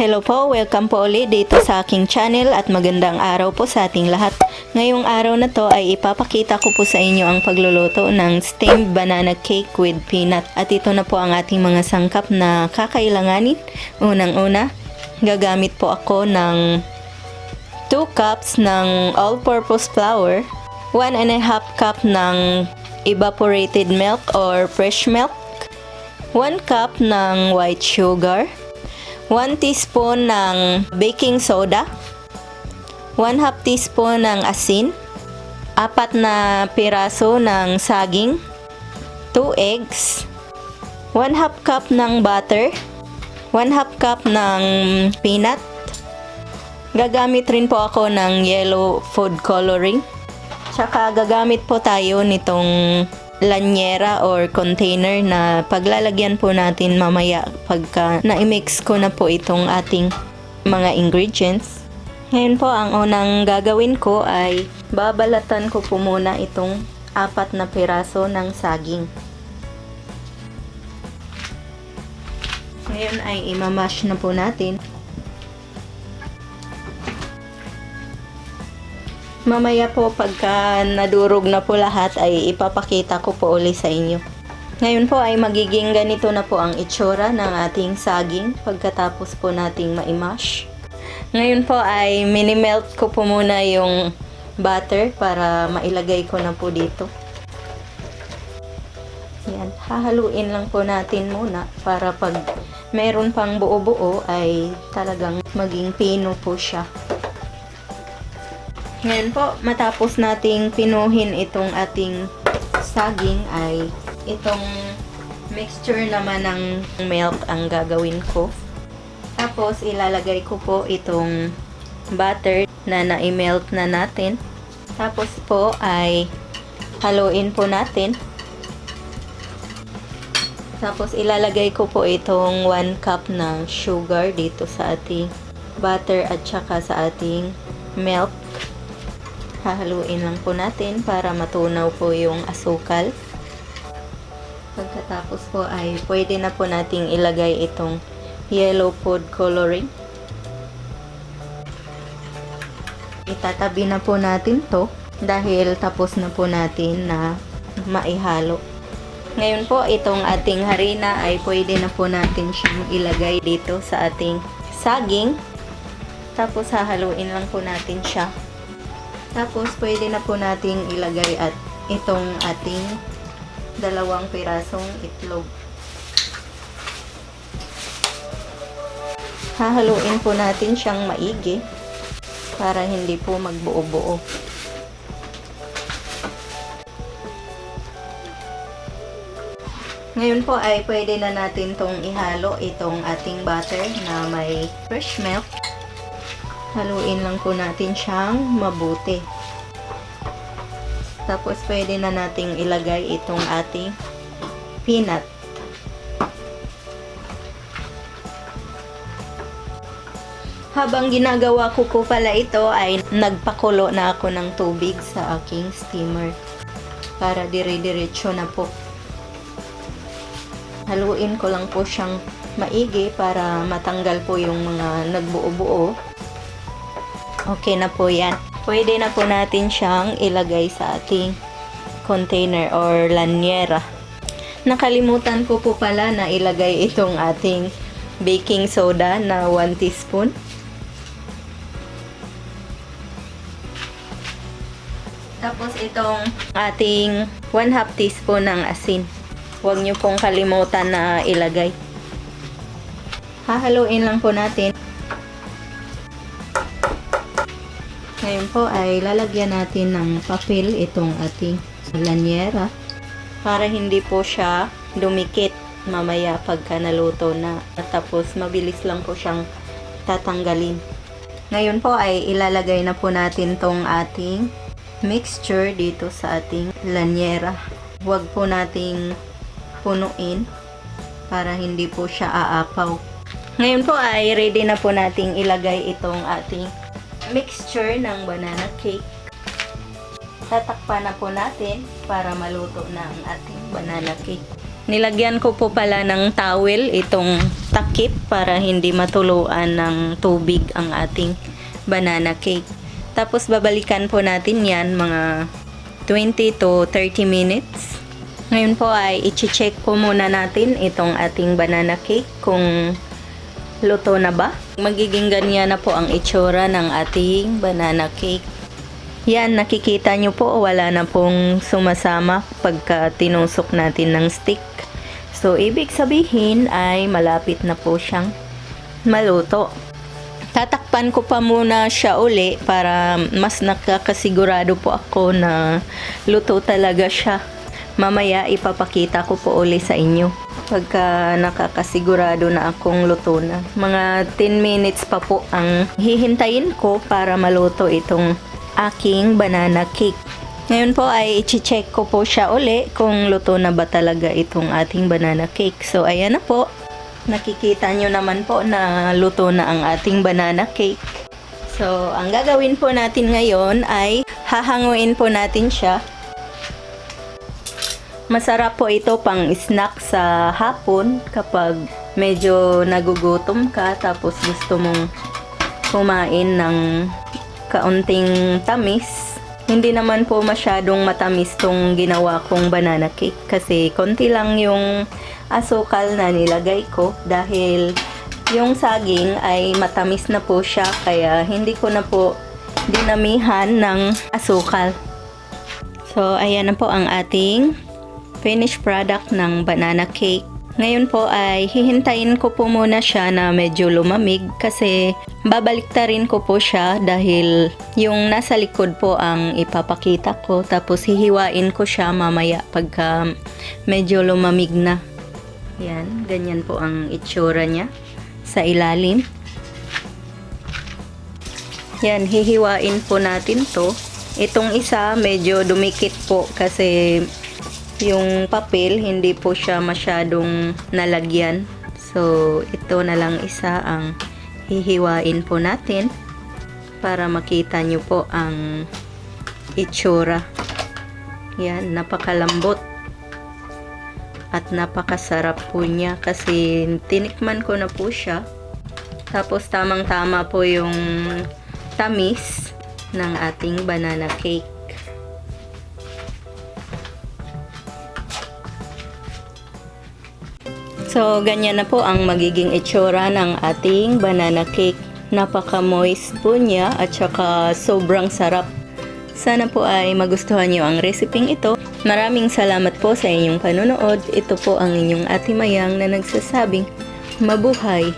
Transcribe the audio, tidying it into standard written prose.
Hello po, welcome po ulit dito sa aking channel at magandang araw po sa ating lahat. Ngayong araw na to ay ipapakita ko po sa inyo ang pagluluto ng steamed banana cake with peanut. At ito na po ang ating mga sangkap na kakailanganin. Unang-una, gagamit po ako ng 2 cups ng all-purpose flour, 1 1/2 cup ng evaporated milk or fresh milk, 1 cup ng white sugar, 1 teaspoon ng baking soda, 1/2 teaspoon ng asin, 4 na piraso ng saging, 2 eggs, 1/2 cup ng butter, 1/2 cup ng peanut. Gagamit rin po ako ng yellow food coloring. Tsaka gagamit po tayo nitong lanyera or container na paglalagyan po natin mamaya pagka na-mix ko na po itong ating mga ingredients. Ngayon po, ang unang gagawin ko ay babalatan ko po muna itong 4 na piraso ng saging. Ngayon ay imamash na po natin. Mamaya po, pagka nadurog na po lahat, ay ipapakita ko po uli sa inyo. Ngayon po ay magiging ganito na po ang itsura ng ating saging pagkatapos po nating maimash. Ngayon po ay minimelt ko po muna yung butter para mailagay ko na po dito. Yan, hahaluin lang po natin muna para pag meron pang buo-buo ay talagang maging pino po siya. Ngayon po, matapos nating pinuhin itong ating saging ay itong mixture naman ng milk ang gagawin ko. Tapos, ilalagay ko po itong butter na na-melt na natin. Tapos po ay haluin po natin. Tapos, ilalagay ko po itong 1 cup ng sugar dito sa ating butter at saka sa ating milk. Hahaluin lang po natin para matunaw po yung asukal. Pagkatapos po ay pwede na po nating ilagay itong yellow food coloring. Itatabi na po natin to dahil tapos na po natin na maihalo. Ngayon po, itong ating harina ay pwede na po natin siyang ilagay dito sa ating saging. Tapos hahaluin lang po natin siya. Tapos, pwede na po nating ilagay at itong ating 2 pirasong itlog. Hahaluin po natin siyang maigi para hindi po magbuo-buo. Ngayon po ay pwede na natin tong ihalo itong ating butter na may fresh milk. Haluin lang po natin siyang mabuti. Tapos, pwede na nating ilagay itong ating peanut. Habang ginagawa ko po pala ito ay nagpakulo na ako ng tubig sa aking steamer para dire-diretso na po. Haluin ko lang po siyang maigi para matanggal po yung mga nagbuo-buo. Okay na po yan. Pwede na po natin siyang ilagay sa ating container or lanyera. Nakalimutan ko po pala na ilagay itong ating baking soda na 1 teaspoon. Tapos itong ating 1/2 teaspoon ng asin. Huwag niyo pong kalimutan na ilagay. Hahaluin lang po natin. Ngayon po ay lalagyan natin ng papel itong ating lanyera para hindi po siya dumikit mamaya pagka naluto na. Tapos mabilis lang po siyang tatanggalin. Ngayon po ay ilalagay na po natin tong ating mixture dito sa ating lanyera. Huwag po nating punuin para hindi po siya aapaw. Ngayon po ay ready na po nating ilagay itong ating mixture ng banana cake. Tatakpan na po natin para maluto na ang ating banana cake. Nilagyan ko po pala ng towel itong Takip para hindi matuluan ng tubig ang ating banana cake. Tapos babalikan po natin yan mga 20 to 30 minutes. Ngayon po ay i-check po muna natin itong ating banana cake kung luto na ba. Magiging ganyan na po ang itsura ng ating banana cake. Yan, nakikita nyo po, wala na pong sumasama pagka tinusok natin ng stick. So, ibig sabihin ay malapit na po siyang maluto. Tatakpan ko pa muna siya uli para mas nakakasigurado po ako na luto talaga siya. Mamaya ipapakita ko po uli sa inyo pagka nakakasigurado na akong luto na. Mga 10 minutes pa po ang hihintayin ko para maluto itong aking banana cake. Ngayon po ay i-check ko po siya uli kung luto na ba talaga itong ating banana cake. So ayan na po. Nakikita nyo naman po na luto na ang ating banana cake. So ang gagawin po natin ngayon ay hahanguin po natin siya. Masarap po ito pang snack sa hapon kapag medyo nagugutom ka tapos gusto mong kumain ng kaunting tamis. Hindi naman po masyadong matamis tong ginawa kong banana cake kasi konti lang yung asukal na nilagay ko dahil yung saging ay matamis na po siya, kaya hindi ko na po dinamihan ng asukal. So, ayan na po ang ating finished product ng banana cake. Ngayon po ay hihintayin ko po muna siya na medyo lumamig kasi babaliktarin ko po siya dahil yung nasa likod po ang ipapakita ko, tapos hihiwain ko siya mamaya pagka medyo lumamig na. Yan, ganyan po ang itsura niya sa ilalim. Yan, hihiwain po natin to. Itong isa medyo dumikit po kasi yung papel hindi po siya masyadong nalagyan. So, ito na lang isa ang hihiwain po natin para makita nyo po ang itsura. Yan, napakalambot at napakasarap po niya kasi tinikman ko na po siya. Tapos tamang-tama po yung tamis ng ating banana cake. So, ganyan na po ang magiging itsura ng ating banana cake. Napaka-moist po niya at saka sobrang sarap. Sana po ay magustuhan niyo ang reseping ito. Maraming salamat po sa inyong panonood. Ito po ang inyong Ate Mayang na nagsasabing, mabuhay!